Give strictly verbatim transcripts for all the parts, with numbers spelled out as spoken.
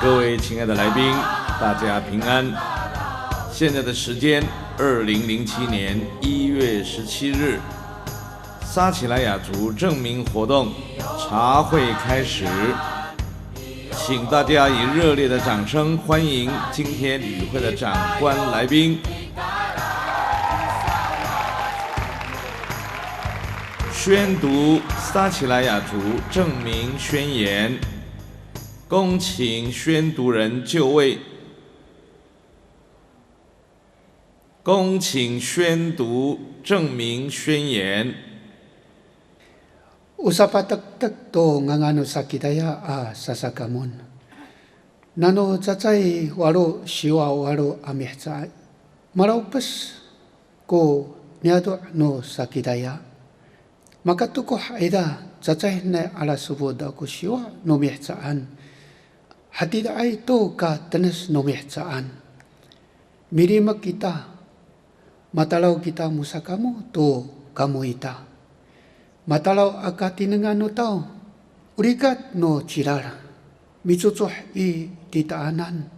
各位亲爱的来宾，大家平安。现在的时间，二零零七年一月十七日，撒奇莱雅族正名活动茶会开始，请大家以热烈的掌声欢迎今天与会的长官来宾。宣读撒奇莱雅族正名宣言。 恭请宣读人就位。恭请宣读正名宣言。O sapatektek to ngangan no Sakidaya a sasakamun. Nano cacay walu siwa walu a mihecay. Malawpes ko niyadu' no Sakidaya. Makatukuh ayda, cacayhenay a lasebud a ku siwa no mihecaan. Hatidaay to ka tenes no mihecaan. Milimek kita, matalaw kita musakamu to kamu ita. Matalaw a katinengan no taw, u likat no cilal, micucuh i titaanan,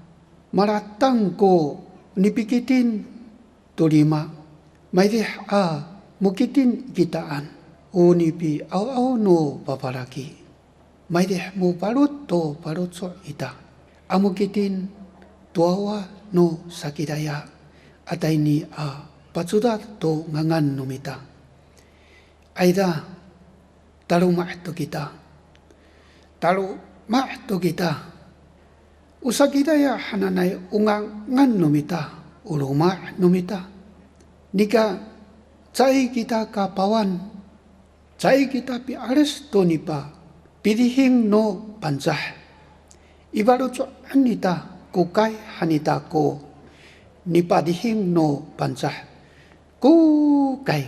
malatang ko nipikitin to lima, maydih a mukitin i kitaan, o nipiaw'aw no papalaki. Maydih mupalut to paloco' ita, a mukitin to wawa no Sakidaya, a tayni a pacudad to ngangan no mita. Ayda, taloma' to kita. Taloma' to kita. O Sakidaya hananay o ngangan no mita, o loma' no mita. Nika, caay kita kapawan, caay kita piales to nipapidihing no Pangcah. I faloco'an ita, kokay han ita ko nipadihing no Pangcah. Kokay.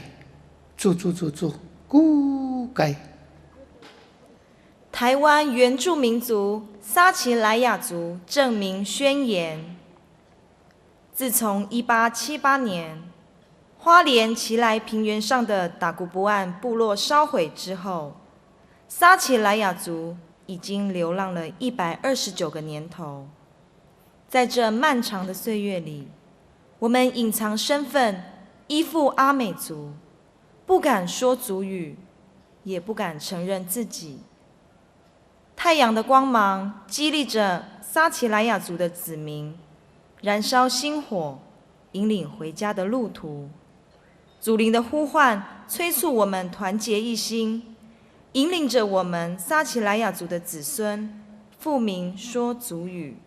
Cucucucu. Kokay. 台湾原住民族撒奇莱雅族正名宣言。自从一八七八年花莲奇莱平原上的达古布岸部落烧毁之后，撒奇莱雅族已经流浪了一百二十九个年头。在这漫长的岁月里，我们隐藏身份，依附阿美族，不敢说族语，也不敢承认自己。太阳的光芒激励着撒奇莱雅族的子民，燃烧薪火，引领回家的路途。祖灵的呼唤催促我们团结一心，引领着我们撒奇莱雅族的子孙复民说族语。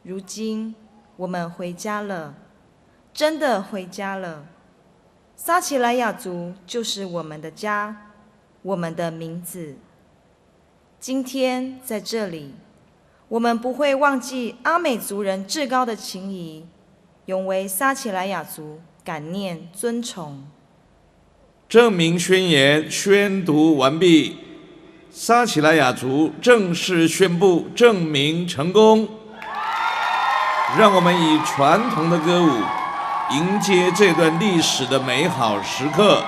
如今我们回家了，真的回家了。撒奇莱雅族就是我们的家，我们的名字。今天在这里，我们不会忘记阿美族人至高的情谊，永为撒奇莱雅族感念尊崇。 正名宣言宣读完毕，撒奇莱雅族正式宣布正名成功。让我们以传统的歌舞迎接这段历史的美好时刻。